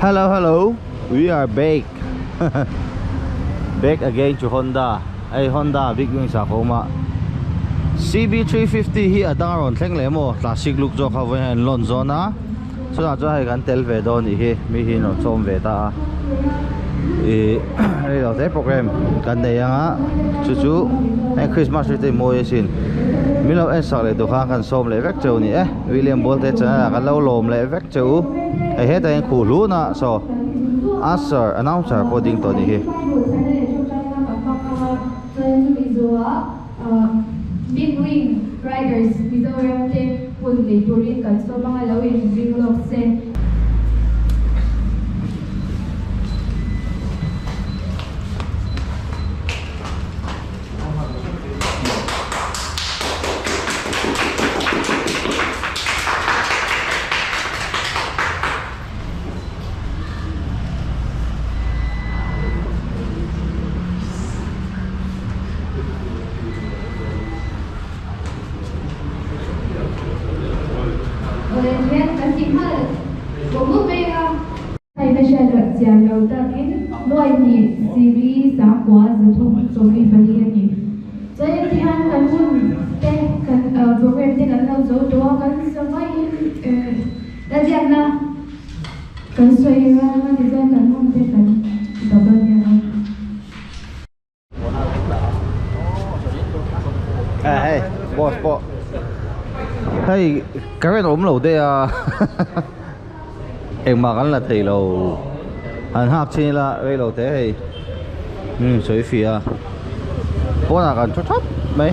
Hello hello we are back back again to Honda hei Honda big wings ah ka awm a CB350 hi a dang a rawn thleng leh maw classic look zawk ho hian an lawn zawn a chutah chuan hei kan tel ve dawn nih hi mi hi an rawn sawm ve ta a ih hei lo te program kan nei ang a chu chu heng Christmas tree te hi mawi asin min lo en sak leh tur khan kan sawm leh vek cheu a ni e William Bolte channel ah kan lo lawm leh vek. Che u hei hetah hian khuh hlun a saw usher announcer pawh ding tawh a nih hi. Hei ka hriat loh chian lo takin nuai hnih zili sangkua 344 a ni. Chuan heti hian kan hun te kan program te kan lo zo tawh a, kan zavaiin la ziakna kan sawi ral anga tichuan kan hun te kan double nia a. Eh hei boss pawh hei current awm lo daih a engmah kan la thei lo han nghak chin ila rei lo te hei umm sawi fiah a pawnah kan thu thap mai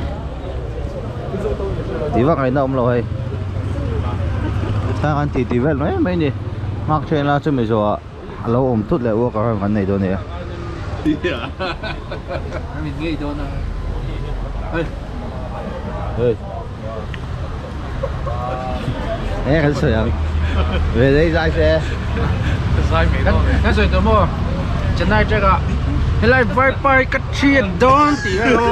tih vak ngaihna awm lo hei thla kan tih tih vel mai mai a ni nghak then ila chumi zawhah A lo awm thut leh work around kan nei dawn a nia. Min ngei dawn a. Hei. Hei. Eng kan sawi ang. Ve dei zai se. Zai mai dawn. Kan sawi tawh maw? Chennai track ah helai vai pai ka thiat dawn tih vel aw.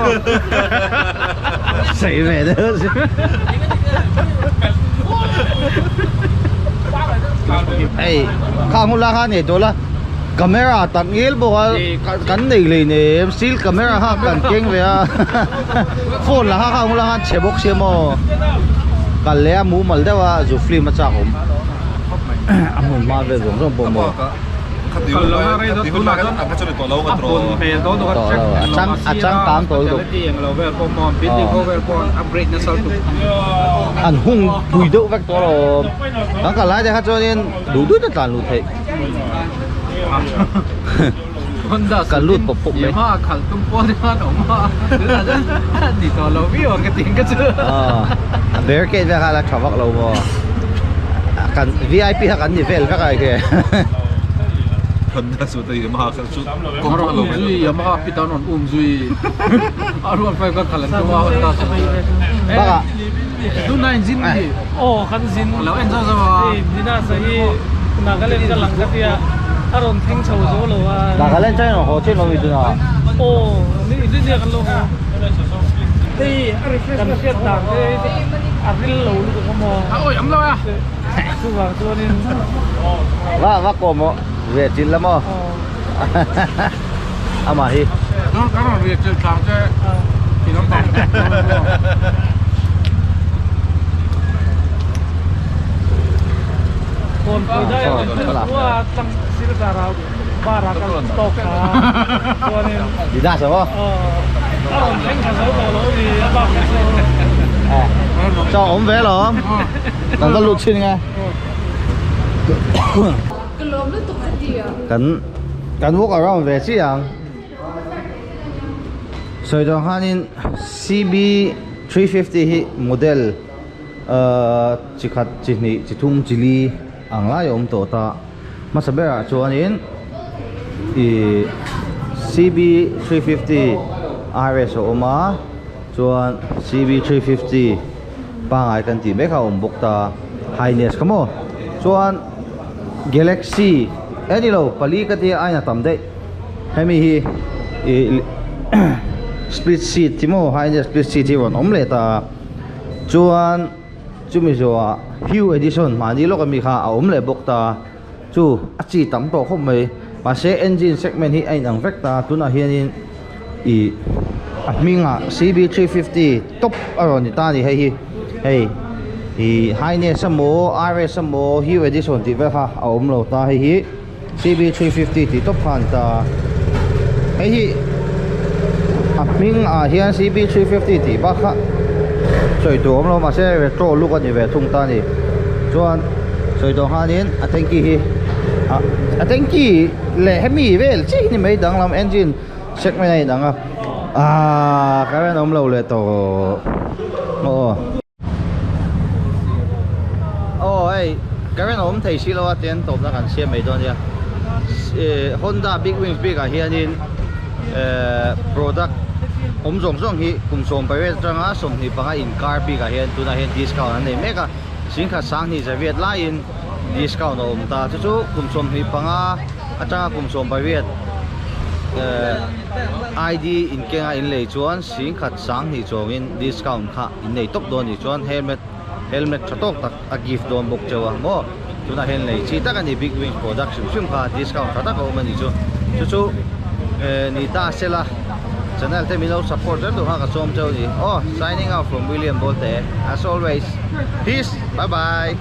Sawi ve deuh. Hei khang hun lai khan nei tawh la camera tak ngil bawk a kan nei hlei nem still camera kha kan keng ve a phone lah kha khang hun lai khan chhe bawk sia maw kal leh a mumal deuh a zu film a chak awm a hmun hma vel zawng zawng pawh maw. A changkang tawh lutuk an hung pui deuh vek tawh alawm kan kal lai te kha chuanin duh duh te tlan luh theih kan lut pawp pawp mai a barricade vel kha a la tha vak lo maw kan vip kha kan ni vel vek a hei Honda chu te Yamaha kha chu kawng pawh lo zui Yamaha pit an rawn um zui a rual fai ka khalan chu a Honda chu baka tuna in zin ni aw kan zin lo en zo zo a hei dina sahi Nagaland ka lang ka tia a rawn thleng chho zo lo a Nagaland chuan in haw chin lo mi tuna aw ni India kan lo haw hei kan hriat dan te a ril lo lutuk a maw a awi am lo a chuvang chuanin va va kawm aw ve chil la maw amah hi kan rawn ve chil thlang che in awm tawh Kawnpui dai a rawn thlen chu a tlang silchar ah bar ah kan tawk kha chuanin Didas aw a rawn thleng tha zo tawh lo ni a bak kha chu Cho awm ve lawm kan va lut chhin nge Ka lawm lutuk ka ti a. Kan kan walk around ve chiah ang. Sawi dawn khanin CB 350 hi model ahh chi khat chi hnih chi thum chi li ang lai a awm tawh ta. Hmasa berah chuanin ih CB 350 RS a awm a chuan CB 350 pangai kan tih mek a awm bawk ta Highness kha maw chuan Galaxy eh ni lo pali ka tia aina tam daih hemi hi ih split seat hi maw Highness split seat hi rawn awm leh ta chuan chumi zawhah Hue edition mahni lawk ami kha a awm leh bawk ta. Chu a chi tam tawh khawp mai. Mahse engine segment hi a inang vek ta. Tunah hianin ih a hmingah CB350 top a rawn ni ta a ni hei hi. Hei ih Highness emaw RS emaw Hue Edition tih vel kha a awm lo ta hei hi CB350 tih tawp kha a ni ta. Hei hi a hmingah hian CB350 tih bak kha sawi tur awm lo mahse retro look a ni ve thung ta a ni. Chuan sawi tawh khanin a tanky hi a tanky leh hemi vel chiah hi ni mai danglam engine segment a inang a aaa current awm lo leh tawh aw aw hei current a awm thei si lo a tian tawpna kan siam mai dawn nia Honda big wings bik ah hianin ehh product awm zawng zawng hi kum 18 atanga 25 inkar bik ah hian tunah hian discount an nei mek a singkhat sanghnih zaviat laiin discount a awm ta chu chu kum 25 atanga kum 18 ehh ID inkenga inlei chuan singkhat sanghnih chuangin discount kha in nei tawp dawn a nih chuan helmet helmet tha tawk tak a gift dawn bawk cheu a maw tunah hian lei chi tak a ni big wings product hrim hrim kha discount tha tak a awm a nih chu chu chu eh ni ta sela channel te min lo support zel tur kha ka sawm cheu a ni aw signing out from William Bolte as always peace bye bye.